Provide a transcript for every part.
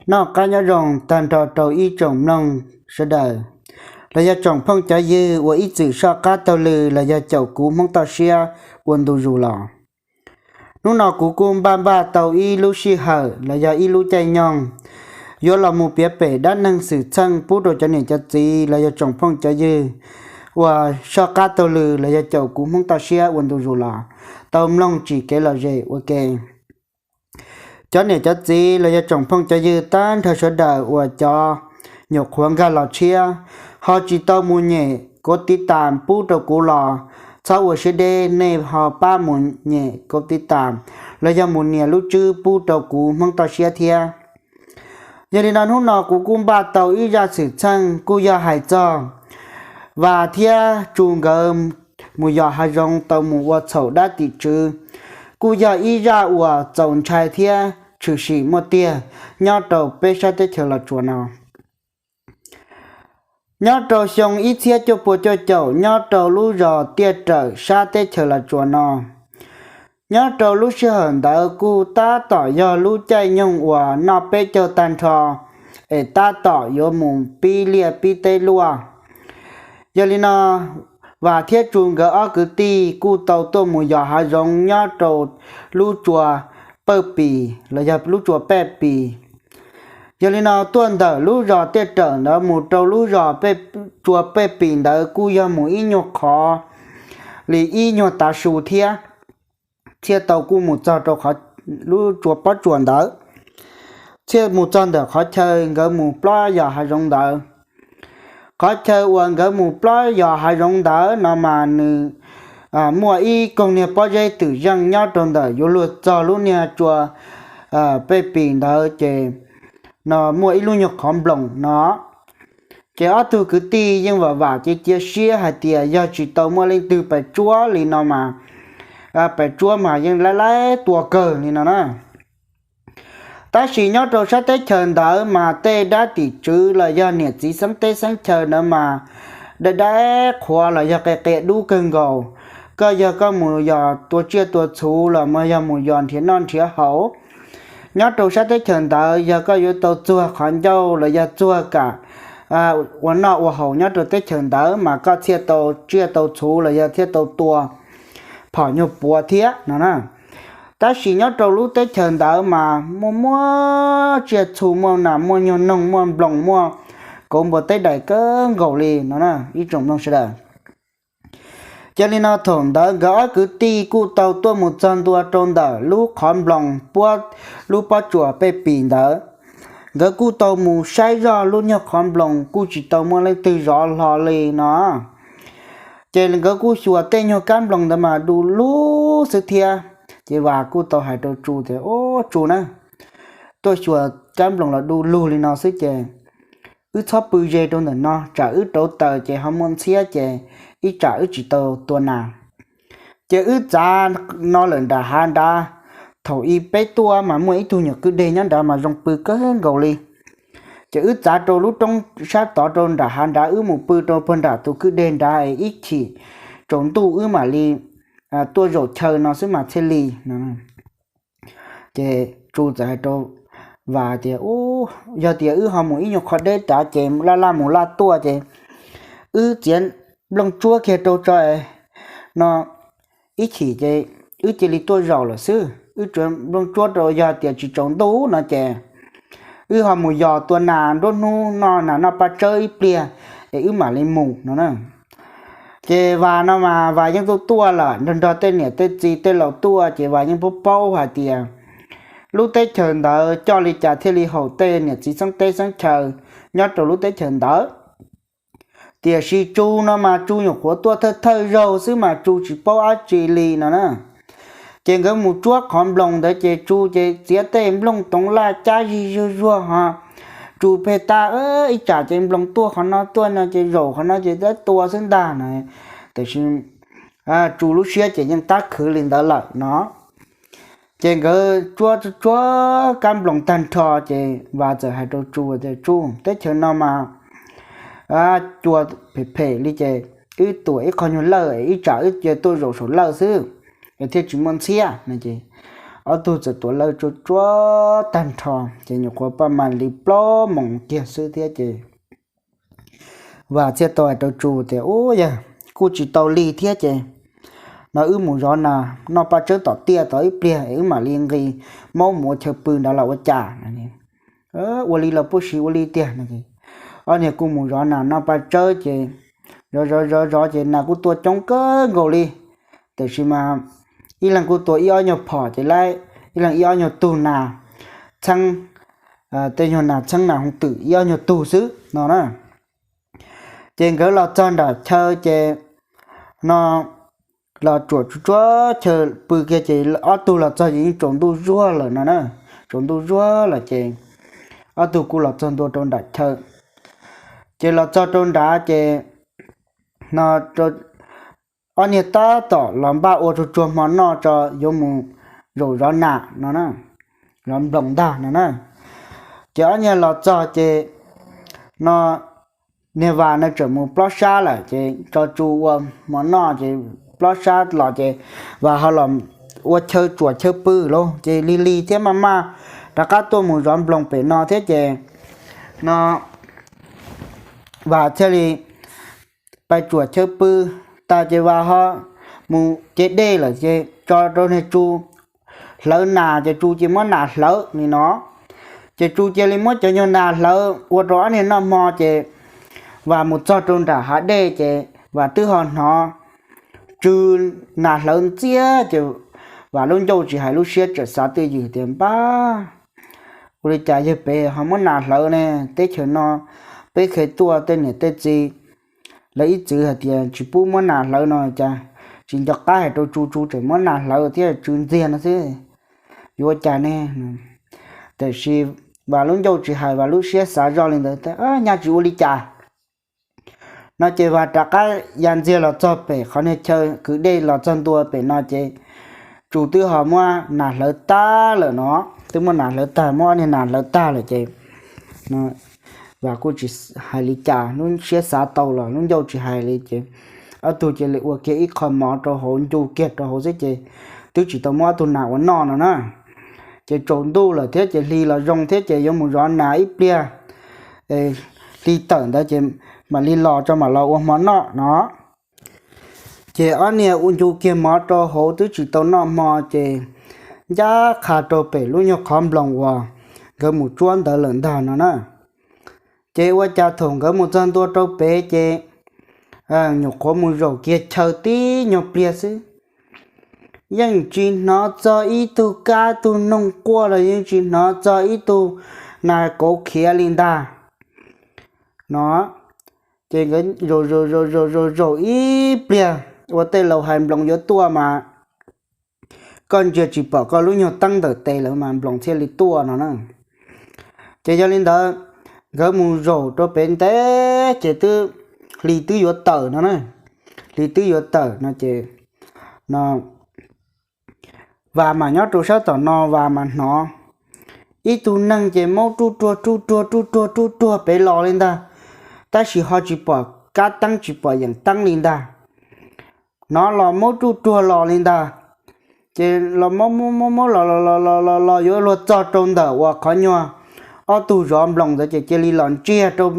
Noj qab nyob zoo tag nrho rau ib tsoom mloog sawv daws, los yog tsoom phooj cov ywg uas ib txwm soj qab taug lw los yog caum kuv Hmoob Toj Siab ua ntu zus los. Hnub no kuv kuj npaj npaj tau ib lub sij hawm los yog ib lub caij nyoog yuav los mus piav pem dab neeg xwm txheej pub rau cov niam cov txiv los yog tsoom phooj cov ywg uas soj qab taug lw los yog caum kuv Hmoob Toj Siab ua ntu zus los tau mloog tsim kev lom zem ua ke. Cov niam cov txiv los yog tsoom phooj cov ywg tag nrho sawv daws uas cov nyuam qhuav nkag los tshiab ho tsis tau mus nyem kauv tiv tas pub rau kuv los txhob ua siab deb, nej ho pab mus nyem kauv tiv tas los yog mus nias lub tswb pub rau kuv Hmoob Toj Siab thiab. Yog li no hnub no kuv kuj npaj tau ib zaj xwm txheej kuj yog hais txog Vas thiab Tsu nkawd mus yos hav zoov tau mus ua txhaum dab tim tswv, kuj yog ib zaj uas txaus ntshai thiab tshwm sim muaj tiag nyob rau peb sab teb chaws Los Tsuas no. Nyob rau xyoo ib txhiab cuaj pua cuaj caum nyob rau lub zos Tiaj Rawm sab teb chaws Los Tsuas no, nyob rau lub sij hawm ntawd kuj tab tom yog lub caij nyoog uas noj peb caug tag nrho es tab tom yuav mus pib liaj pib teb luaj. Yog li no, Vas thiab Tsu nkawd ob kwv tij kuj tau tuaj mus yos hav zoov nyob rau lub tsua Paj Pis los yog lub tsua Paj Pis. Yog li no tuaj ntawm lub zos Tiaj Rawm ntawd mus rau lub zos, tsua Paj Pis ntawd kuj yog mus ib nyuag qhov li ib nyuag tav su thiab, thiaj tau kuj mus txog rau lub tsua pob tsuas ntawd, thiaj mus txog ntawm qhov chaw nkawd mus plob yos hav zoov ntawd. Qhov chaw uas nkawd mus plob yos hav zoov ntawd no mas nws muaj ib koog niag pob zeb twm zeej nyob rau ntawm yuav luag txog lub niag tsua Paj Pis ntawd ces no muaj ib lub nyuag qhov nploos no. Ces ob tug kwv tij yeej vam vam cia cia siab hais tias yog tsis tau muaj leej twg pes tsuab li no mas, pes tsuab mas yeej laib laib tua kawg li no na. Tab sis nyob rau sab teb chaws ntawd mas tej dab tim tswv los yog niam txiv xeeb teb xeeb chaw ntawd mas dai dai qhuav los yog qia qia dub kawg nkaus. Koj yog koj mus yos tua tsiaj tua txhu los mas yog mus yos nrhiav noj nrhiav haus nyob rau sab teb chaws ntawd, yog koj yuav tau txuag qhov ncauj los yog txuag kam ua noj ua haus nyob rau teb chaws ntawd mas koj thiaj tau tsiaj tau txhu los yog thiaj tau tua phom nyuag puav thiab no na. Tab sis nyob rau lub teb chaws ntawd mas muaj muaj tsiaj txhu, muaj nas muaj nyuag noog, muaj nploos, muaj kauv npua teb dais kawg nkaus li no na ib tsoom mloog sawv daws. Cia li no thaum ntawd nkawd ob kwv tij kuj tau tuaj mus txog ntua rau ntawm lub qhov nploos puab lub pob tsuas Paj Pis ntawd. Nkawd kuj tau mus saib zoj lub nyuag qhov nploos kuj tsis tau muaj leej twg zov hlo li no. Ces nkawd kuj xyuas tej nyuag kab nploos ntawd mas du lug xwb thiab. Ces Vas kuj tau hais rau Tsu tias, Ub, Tsu na, tuaj xyuas kab nploos los du lug li no xwb ces wb txhob pw ze rau ntawm no, tsam wb rauv taws ces ho muaj ntxhiab ces ib tsam wb tsis tau tua nas. Ces wb txav no lawm nram hav nrad, thaum ub peb tuaj mas muaj ib tug nyuam kwj deg nyob nrad mas zoo pw kawg nkaus li. Ces wb txav rau lub roob sab tod rau nram hav nrad, wb mus pw rau puag nram tus kwj deg nrad es ib chim tsaus ntuj wb mam li tuaj zaum chaw no xwb mas thiaj li no. Ces Tsu txawm hais rau Vas tias, Ub, yog tias wb ho mus ib nyuag qho deb nrad ces laj laj mus laj tuaj ces wb txiav nplooj tsuab kiag rau tso no, ib chim ces wb cia li tuaj zaum lawm xwb. Wb txiav nplooj tsuab rau, yog tias tsis tsaus ntuj no ces wb ho mus yos tua nas nruab hnub, noj nas noj paj tsawb ib pliag es wb mam li mus no na. Ces Vas no mas Vas yeej tuaj tuaj lawm nrog nrog tej niam tej txiv tej laus tuaj ces Vas yeej paub paub hais tias lub teb chaws ntawd coj li cas thiaj li haum tej niam txiv xeeb teb xeeb chaw nyob rau lub teb chaws ntawd. Tiam sis Tsu no mas Tsu nyuam qhuav tuaj thawj thawj zaug xwb mas Tsu tsis paub dab tsi li no na. Ces nkawd mus tsuab qhov nploos ntawd ces Tsu ces txiav tej nplooj toov laj cab zig zuag zuag ho Tsu pheej tab ib tsam ces nploos tuaj qhov no tuaj no ces zaum qhov no ces tab tua xwb ntag no. Tiam sis Tsu lub siab ces yeej tab khwv li ntawd lawm no. Ces nkawd tsuab tsuab kab nploos tag nrho ces Vas txawm hais rau Tsu tias, Tsu, teb chaws no mas cua phem phem li ces wb tuam ib qho nyuag lawj es ib tsam wb cia tuaj zaum saum lawj xwb es thiaj tsis muaj ntxhiab no ces ob tug txawm tuav lawv tsuag tsuag tag nrho, ces nyuam qhuav paj mas li plaub moos kiag xwb thiab ces Vam thiaj tau hais rau Tsu tias, Ub, yog kuj tsis tau li thiab ces no wb mus zov nas noj paj tsawb tom tiaj tod ib pliag es wb mam li nqis maub mus ua chaw pw nrad los ua cas. Ua li los puj si ua li tiag. Ob niag kuj mus zov nas noj paj tsawb ces zov zov zov zov ces nas kuj tua coob kawg nkaus li, tiam sis mas ib leeg kuj tua ib ob nyuag phom ces lawv ib leeg ib ob nyuag tug nas txheeb, tej nyuag nas txheeb nas hoov twm ib ob nyuag tug xwb no na. Ces nkawd los txog nram chaw ces no los tsuam tsuag chaw pw kiag ces ob tug los txog ces yeej tsaus ntuj zuag lawm no na. Tsaus ntuj zuag lawm ces ob tug kuj los txog ntua rau nram chaw. Ces los txog rau nrad ces no ob niag tab tom los npaj ua tsuag tsuag hmo noj tso, yuav mus zaum zov nas no, zov nploos ntag no na. Ces ob niag los txog ces no niag Vam no tseem mus plob sab lawm ces tso Tsu ua hmo noj ces plob sab los ces Vam ho los ua chaw tsuam chaw pw lauj, ces lig lig thiab maj maj rov qab tuaj mus zov nploos pem no thiab ces no Vam thiaj li pais tsuam chaw pw tas ces Vam ho mus cev dej lawm ces tso rau niag Tsu hlawv nas ces Tsu cia muab nas hlawv li no. Ces Tsu cia li muab cov nyuag nas hlawv ua rau ob niag noj hmo ces Vam mus txog rau nram hav dej ces Vam twb ho hnov tsw nas hlawv ntxiab ces Vam lub ncauj tsis hais lub siab tseem xav twj ywm tias, Npab, ua li cas yawg pem ho muab nas hlawv ne? Teb chaws no peb kheev tuaj tej niam tej txiv lawv ib txwm hais tias tsis pub muab nas hlawv no cas tsis nco qab hais rau Tsu, Tsu tseem muab nas hlawv thiab tsw ntxiag no xwb, yuav ua cas ne? Tiam sis Vam lub ncauj tsis hais, Vam lub siab xav zoj li ntawd, nyaj tsis ua li cas no ces Vam rov qab ya ntxiag los txog pem qhov niag chaw kwv dej los txog ntua pem no ces Tsu twb ho muab nas hlawv tag lawm no. Twb muab nas hlawv tag, muab ob niag nas hlawv tag lawm ces Vam kuj tsis hais li cas, lub siab xav tau los lub ncauj tsis hais li ces ob tug cia li ua kiag ib qho mov rau hauv ncu kiag rau hauv xwb ces twb tsis tau muab ob tug nas ua noj no na. Ces tsaus ntuj lawm thiab ces hli los zoo thiab ces yuav mus zov nas ib pliag, hli tawm ntawd ces mam li los tso mam los ua hmo noj no. Ces ob niag ua ncu kiag mov rau hauv twb tsis tau noj hmo ces ncaj qha rau pem lub nyuag qhov nploos uas nkawd mus tsuab ntawd lawm ntag no na. Ces ua cas thaum nkawd mus txog ntua rau pem ces nyuam qhuav mus zaum kiag chaw tib nyuag pliag xwb, yeej tsis hnov txog ib tug kab tug noog quaj los yeej tsis hnov txog ib tug nas kauv khiav li ntag no. Ces nkawd zaum zaum zaum zaum zaum ib pliag, ua tej laus hais nploos yuav tuaj mas koj ntsia tsis pom koj lub nyuag teeb ntawm tes lawm mas nploos thiaj li tuaj no na. Ces yog li ntawd, nkawd mus zaum rau pem ntev ces twb hli twb yuav tawm no na. Hli twb yuav tawm no ces no Vam mas nyob rau sab tom no Vam mas hnov ib tug neeg ces maub ruj ruag ruj ruag ruj ruag ruj ruag pem los li ntag, tab sis ho tsis pom kab teeb tsis pom yeem teeb li ntag. Hnov los maub ruj ruag los li ntag, ces los maub maub maub los los los los los yuav luag txog rau ntawm uas qhov nyuag ob tug zov nploos ntawd ces cia li los ntsiag rau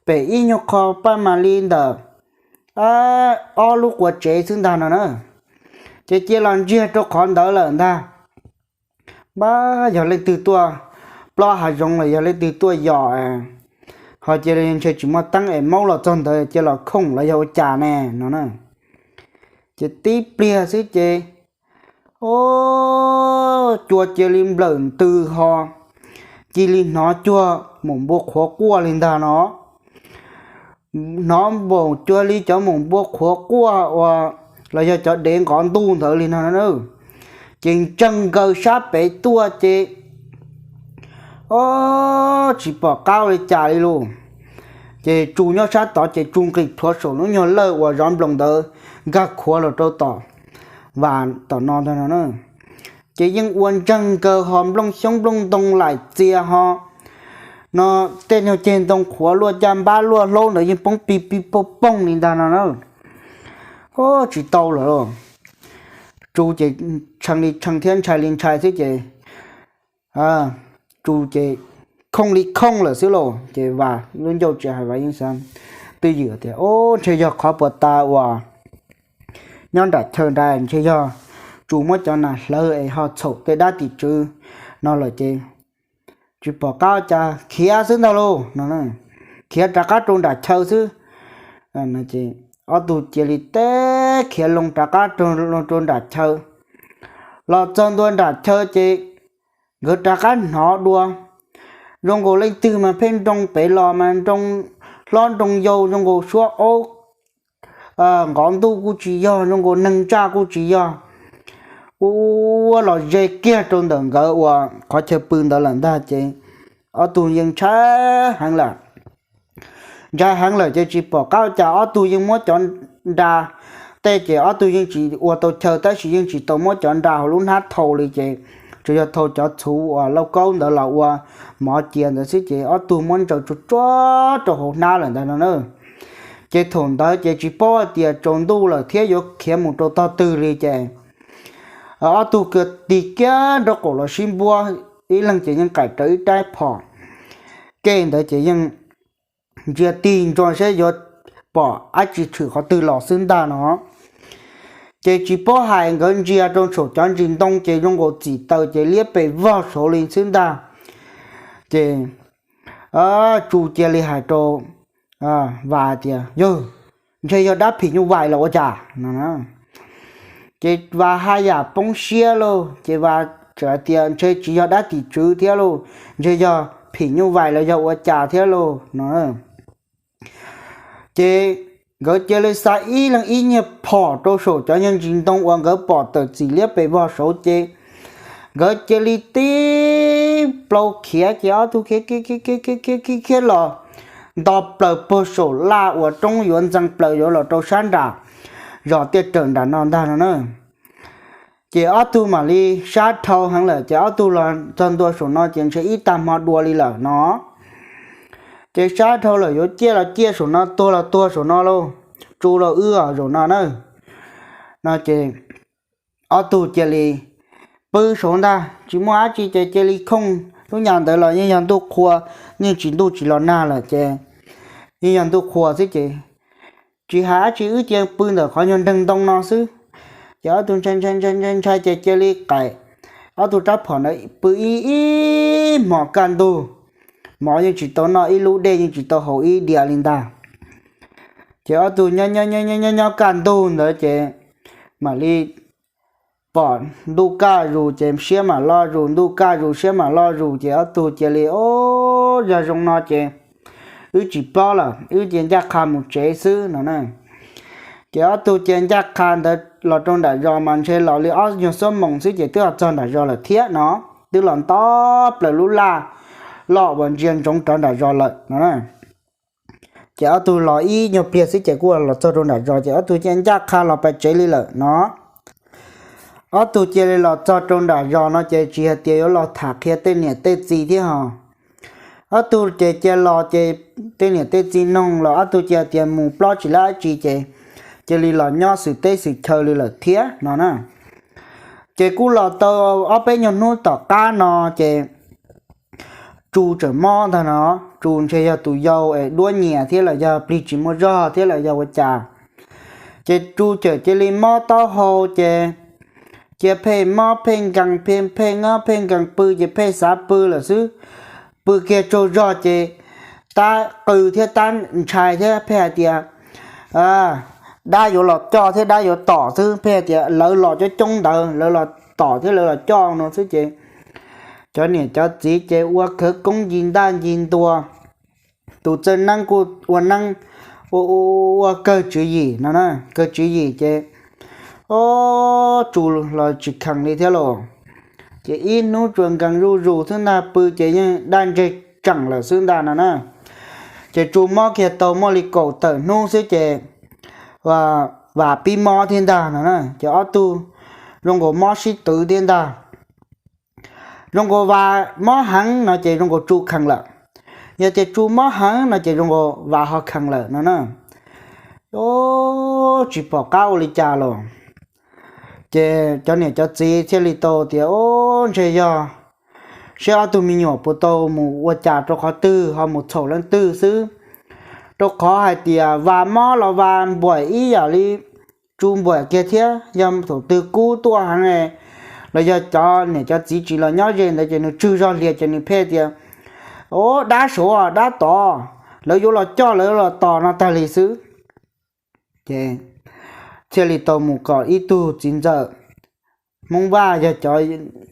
pem ib nyuag qho paj mam li ntawm ob lub quav tsev xwb ntag no na. Ces cia los ntsiag rau qhov ntawd lawm ntag. Npab, yog leej twg tuaj plob hav zoov los yog leej twg tuaj yos, ho cia li ntshe tsis muaj teeb es maub los txog ntawd cia los khoom los yog ua cas ne no na. Ces tib pliag xwb ces o, cua cia li nplawm ntws ho cia li hnov cuag maum npua qhuav quaj li ntag no. Hnov npaum cuag li cov maum npua qhuav quaj uas los yog cov dev nqov ntuj ntawd li no. Ces ntseeg nkaws sab pem tuaj ces o, tsis pom qab ua li cas li lauj. Ces Tsu nyob sab tod ces Tsu nqis plhuav saum lub nyuag lawj uas zov nploos ntawd nkag khuav los rau tom Vam tom no ntag no. Ces yeej ua ntseeg nkaws ho nplooj xyoob nplooj ntoo laim txias ho no, tej nyuag ceg ntoo qhuav luaj caj npab luaj hlaub ntawd yeej poob pig pig poog poog li ntag no na. O, tsis tau lawm lauj. Tsu ces tshee li tshee thiab ntshai li ntshai xwb ces Tsu ces khooj li khooj lawm xwb lauj. Ces Vas lub ncauj tsis hais Vas yeej xav twj ywm tias, Ub, ntshe yog qhov puas tas uas nyob nram chaw nrad, ntshe yog Tsu muab cov nas hlawv es ho txhaum tej dab tim tswv no lawm ces tsis pom qab cas khiav xwb ntag lauj no. Khiav rov qab rau nram chaw xwb. Ob tug cia li teb khiav loo rov qab rau nram chaw. Los txog ntua nram chaw ces nkawd rov qab hnov dua zoo nkaus leej twg mas pheej nroo pem los mas nroo hlob nroo yau, zoo nkaus suab aub, nqov ntuj kuj tsis yog, zoo nkaus neeg ntsaj kuj tsis yog. Ua los ze kiag rau ntawm nkawd uas qhov chaw pw ntawd lawm ntag ces ob tug yeej ntshai heev lawm. Ntshai heev lawm ces tsis pom qab cas ob tug yeej muab cov nra tej ces ob tug yeej tsis ua tau chaw tab sis yeej tsis tau muab cov nra hauv lub hnab thau li ces tsuas yog thau cov txhuv uas lauj kaub ntawd los ua mov cia ntawd xwb ces ob tug muab ntsaws tsuag tsuag rau hauv hnab lawm ntag no na. Ces thaum ntawd ces tsis paub hais tias tsaus ntuj lawm thiab yuav khiav mus rau tog twg li ces ob tug tig kiag nraub qaum los sib npuab, ib leeg ces yeej qaim rawv ib rab phom, ke ntawd ces yeej ntsia tig ntsoov saib yuav pom dab tsi tshwm qhov twg los xwb ntag no. Ces tsis paub hais nkawd ntsia rau saum cov ntsis ntoo ces zoo nkaus txim taws ces liab pes vog saud li xwb ntag. Ces Tsu cia li hais rau Vas tias, Yog, ntshe yog dab phim nyuj vais los ua cas no. Ces Vas haj yam poob siab lauj, ces Vas txawm hais tias, Ntshe tsis yog dab tim tswv thiab lauj, ntshe yog phim nyuj vais los yog ua cas thiab lauj no. Ces nkawd cia li xa ib leeg ib nyuag phom rau saum cov nyuag ntsis ntoo uas nkawd pom tawm txim liab pes vog saud ces nkawd cia li tib plaub khiav ces ob tug khiav khiav khiav khiav khiav los nto plaws puag saum laj uas roob yuav ntxeev plaws yuav los rau sab nram zos tiaj rawm nram no ntag no na. Ces ob tug mam li sab dhau heev lawm ces ob tug los txog ntua saum no ces ntshe ib tag hmo dua li lawm no. Ces sab dhau lawm yuav ciaj los ciaj saum no, tuag los tuag saum no lauj, Tsu los wb zaum no na. No ces ob tug cia li pw saud ntag, tsis muaj dab tsi ces cia li khooj. Lub nyam ntawd los yeej yog ntuj qhua, yeej tsis ntuj tsis los nag lawm ces yeej yog ntuj qhua xwb ces tsis hais dab tsi, wb cia pw ntawm qhov nyuag nreeg ntoo no xwb. Ces ob tug ntshai ntshai ntshai ntshai ntshai ces cia li qaim ob tug rab phom ntawd pw ib ib hmos kaj ntug, mov yeej tsis tau noj ib lub, dej yeej tsis tau haus ib diav li ntag. Ces ob tug nyob nyob nyob kaj ntug ntawd ces mam li pom ntuj kaj zus ces siab mam loj zus, ntuj kaj zus siab mam loj zus ces ob tug cia li, Ob, yog zoo no ces wb tsis plob lawm, wb cia ncaj qha mus tsev xwb no na. Ces ob tug cia ncaj qha ntawd los rau nram zos mas ntshe los li ob nyuag xuab moos xwb ces twb los txog nram zos lawm thiab no, twb los nto plaws lub laj loj uas ntsia ntsoov rov nram zos lawm no. Ces ob tug los ib nyuag pliag xwb ces kuj los txog rau nram zos ces ob tug cia ncaj qha los pais tsev li lawm no. Ob tug cia li los txog rau nram zos no ces tsis hais tias yuav los tham qhia tej niam tej txiv thiab ho. Ob tug ces cia los ces tej niam tej txiv noog los ob tug cia tias mus plob tsis lab dab tsi ces cia li los nyob xwm teb xwm chaw li lawm thiab no na. Ces kuj los tau ob peb nyuag hnub tom qab no ces Tsu tseem mob ntag no. Tsu ntshe yog tus yau es duab nyiam thiab los yog plig tsis muaj zog thiab los yog ua cas, ces Tsu txawm cia li mob taub hau ces cia pheej mob pheej nkees, pheej pheej mob pheej nkees, pw ces pheej xav pw lawm xwb. Pw kiag tsaug zog ces tab qw thiab tab ntshai thiab pheej hais tias dab yuav los coj thiab dab yuav tom xwb, pheej hais tias lawv los coob coob ntawd lawv los tom thiab lawv los coj no xwb ces cov niam cov txiv ces ua khawv koob ncig ntaj ncig ntua. Tus txawj neeb kuj ua neeb ua kawg tswv yim no na, kawg tswv yim ces ob, Tsu los tsis kheev li thiab los. Ces ib hnub tsuas nkees zuj zus xwb ntag, pw ces yeej daj ntseg tseem lawm xwb ntag no na. Ces Tsu mob kiag tau muaj li kaum tawm hnub xwb ces Vas pib mob thiab ntag no na. Ces ob tug zoo nkaus mob sib twv thiab ntag. Zoo nkaus Vas mob heev no ces zoo nkaus Tsu kheev lawm. Yog tias Tsu mob heev no ces zoo nkaus Vas ho kheev lawm no na. Ob, tsis pom qab ua li cas los. Ces cov niam cov txiv thiaj li tau tias, Ub, ntshe yog seb ob tug me nyuam puas tau mus ua cas rau qhov twg ho mus txhaum leej twg xwb, rau qhov hais tias vas mob los vas npuam ib yam li tsu npuam kiag thiab, yog thaum twg kub tuaj heev los yog cov niam cov txiv tsis los nyob ze ntawd ces nws tswg zog hlias ces nws pheej tias, Ub, dab suav dab tod, lawv yuav los coj lawv los tos no tag li xwb. Ces thiaj li tau mus kom ib tug txiv ntxawm Hmoob Vaj yog cov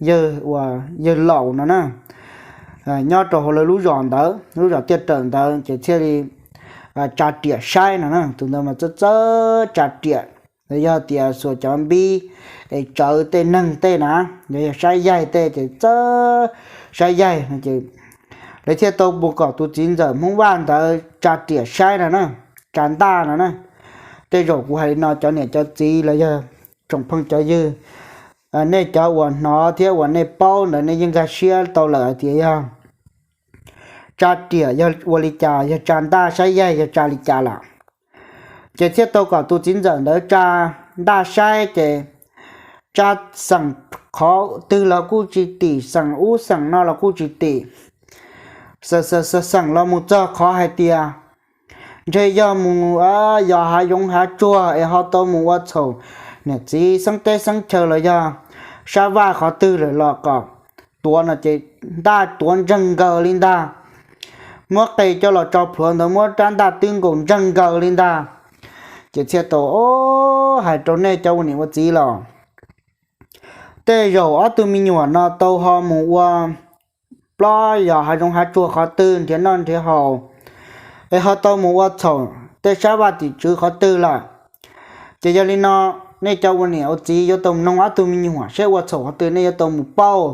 yawg uas yawg laus no na, nyob rau hauv lawv lub zos ntawd, lub zos Tiaj Rawm ntawd ces thiaj li tsa riam saib no na. Tus ntawd mas txawj txawj tsa riam, los yog tias xuas cov npib es tsawv tej neeg tej na, los yog saib yaig tej ces txawj saib yaig no ces lawv thiaj tau mus kom tus txiv ntxawm Hmoob Vaj ntawd tsa riam saib no na, tsa ntaj no na. Tej zaum kuv hais li no cov niam cov txiv los yog tsoom phooj cov ywg, nej cov uas hnov thiab uas nej paub ntawd nej yeej nkag siab tau lawm hais tias yog tsa riam yog ua li cas, yog tsa ntaj saib yaig yog tsa li cas lawm. Ces thiaj tau kom tus txiv ntxawm ntawd tsa ntaj saib ces tsa xeem qhov twg los kuj tsis tim, xeem ub xeem no los kuj tsis tim. Xeem los mus txog qhov hais tias ntshe yog mus yos hav zoov hav tsuag es ho tau mus ua txhaum niam txiv xeeb teb xeeb chaw los yog sab vaj qhov twg lawm los kom tuav no ces ntaj tuav ntseeg nkaws li ntag. Muab qe coj los tso plhuav ntawd muab rab ntaj twb nkaus ntseeg nkaws li ntag. Ces thiaj tau, Ob, hais rau nej cov ua niam ua txiv los tej zaum ob tug me nyuam no tau ho mus ua plob yos hav zoov hav tsuag qhov twg nrhiav noj nrhiav haus es ho tau mus ua txhaum tej sab vaj tim tswv qhov twg lawm. Ces yog li no nej cov ua niam ua txiv yuav tau mus noog ob tug me nyuam seb ua txhaum qhov twg, nej yuav tau mus pauj,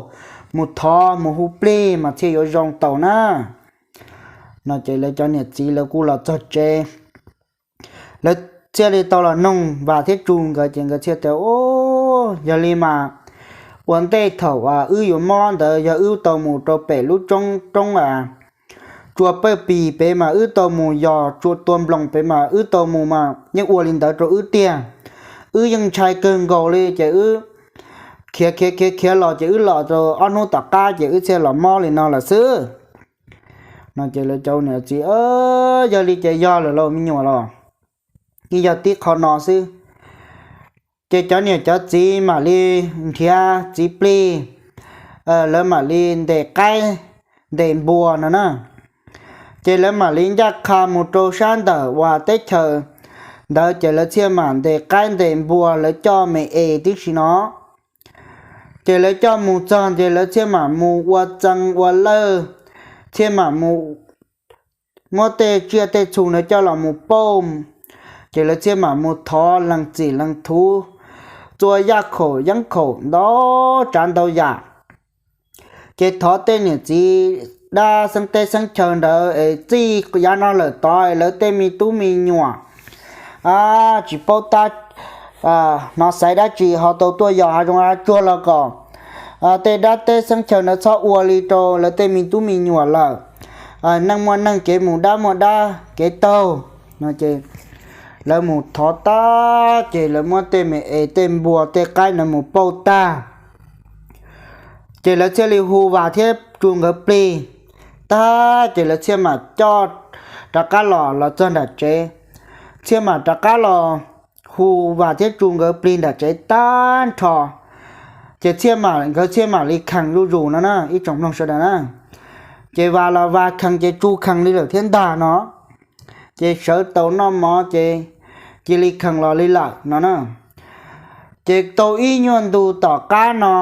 mus thov, mus hu plig mas thiaj yuav zoo tau na. No ces lawv cov niam txiv lawv kuj los txog tsev, lawv thiaj li tau los noog Vam thiab Tsu nkawd ces nkawd thiaj tias, Ob, yog li mas ua ntej thaum wb yuav mob ntawd yog wb tau mus rau pem lub roob, roob Tsua Pawj Pis pem mas wb tau mus yos tsua tua nploos pem mas wb tau mus mas yeej ua li ntawd rau wb tiag. Wb yeej ntshai kawg nkaus li ces wb khiav khiav khiav khiav los ces wb los rau ob hnub tom qab ces wb thiaj los mob li no lawm xwb. No ces lawv cov niam txiv, Yog li ces yog lawm lauj me nyuam los, yeej yog tib qho no xwb. Ces cov niam cov txiv mam li nrhiav txiv plig, lawv mam li ntes qaib ntes npua no na. Ces lawv mam li ncaj qha mus rau sab ntawm uas teb chaws ntawd ces lawv thiaj mam ntes qaib ntes npua lawv coj me es tib si no. Ces lawv coj mus txog ces lawv thiaj mam mus ua txee ua lawj, thiaj mam mus muab tej tsiaj tej txhu ntawd coj los mus pauj. Ces lawv thiaj mam mus thov lees txim lees thuv, txua yaj khaum yeeb khaum ntau tsav ntau yam. Ces thov tej niam txiv dab xeeb teb xeeb chaw ntawd es txij yav no lawm tod es lawv tej me tub me nyuam tsis paub tab hnov xaiv dab tsi ho tau tuaj yos hav zoov hav tsuag los kom tej dab teb xeeb chaw ntawd txhob ua li rau lawv tej me tub me nyuam lawm. Neej muaj neej kev mus, dab muaj dab kev taug. No ces lawv mus thov tag ces lawv muab tej me es tej npua tej qaib ntawd mus pauj tag. Ces lawv thiaj li hu Vam thiab Tsu nkawd plig tag ces lawv thiaj mam coj rov qab los, los txog nram tsev, thiaj mam rov qab los hu Vam thiab Tsu nkawd plig nram tsev tag nrho. Ces thiaj mam, nkawd thiaj mam li khees zuj zus no na ib tsoom mloog sawv daws na. Ces Vam los Vam khees ces Tsu khees li lawm thiab ntag no. Ces sawv tau noj mov ces cia li khees los li lawm no na. Ces tau ib nyuag ntu tom qab no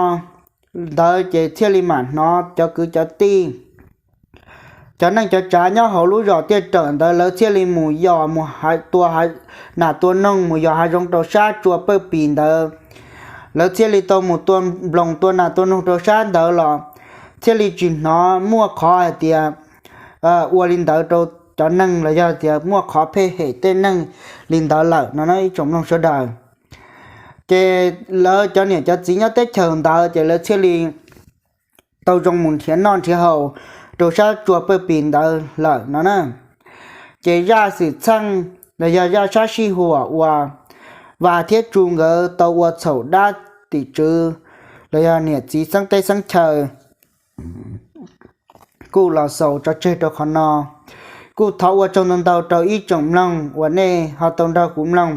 ntawd ces thiaj li mam hnov cov kwv cov tij, cov neej cov tsav nyob hauv lub zos Tiaj Rawm ntawd lawv thiaj li mus yos mus tua nas tua noog, mus yos hav zoov rau sab Tsua Pawj Pis ntawd. Lawv thiaj li tau mus tua nploos tua nas tua noog rau sab ntawd los thiaj li tsis hnov muaj qhov hais tias ua li ntawd rau cov neeg los yog tias muaj qhov phem hem tej neeg li ntawd lawm no na ib tsoom mloog sawv daws. Ces lawv cov niam cov txiv nyob teb chaws ntawd ces lawv thiaj li tau zoo mus nrhiav noj nrhiav haus rau sab Tsua Pawj Pis ntawd lawm no na. Ces zaj xwm txheej los yog zaj sab sij huam uas Vam thiab Tsu nkawd tau ua txhaum dab tim tswv los yog niam txiv xeeb teb xeeb chaw kuj los xaus tso tseg rau qhov no. Kuj thov ua tsaug ntau ntau rau ib tsoom mloog uas nej ho tau nrog kuv mloog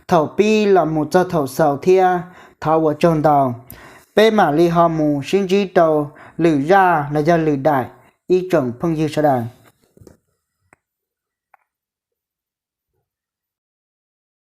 thaum pib los mus txog thaum xaus thiab, thov ua tsaug ntau. Peb mam li ho mus sib ntsib rau lwm zaj los yog lwm daim, ib tsoom phooj ywg sawv daws.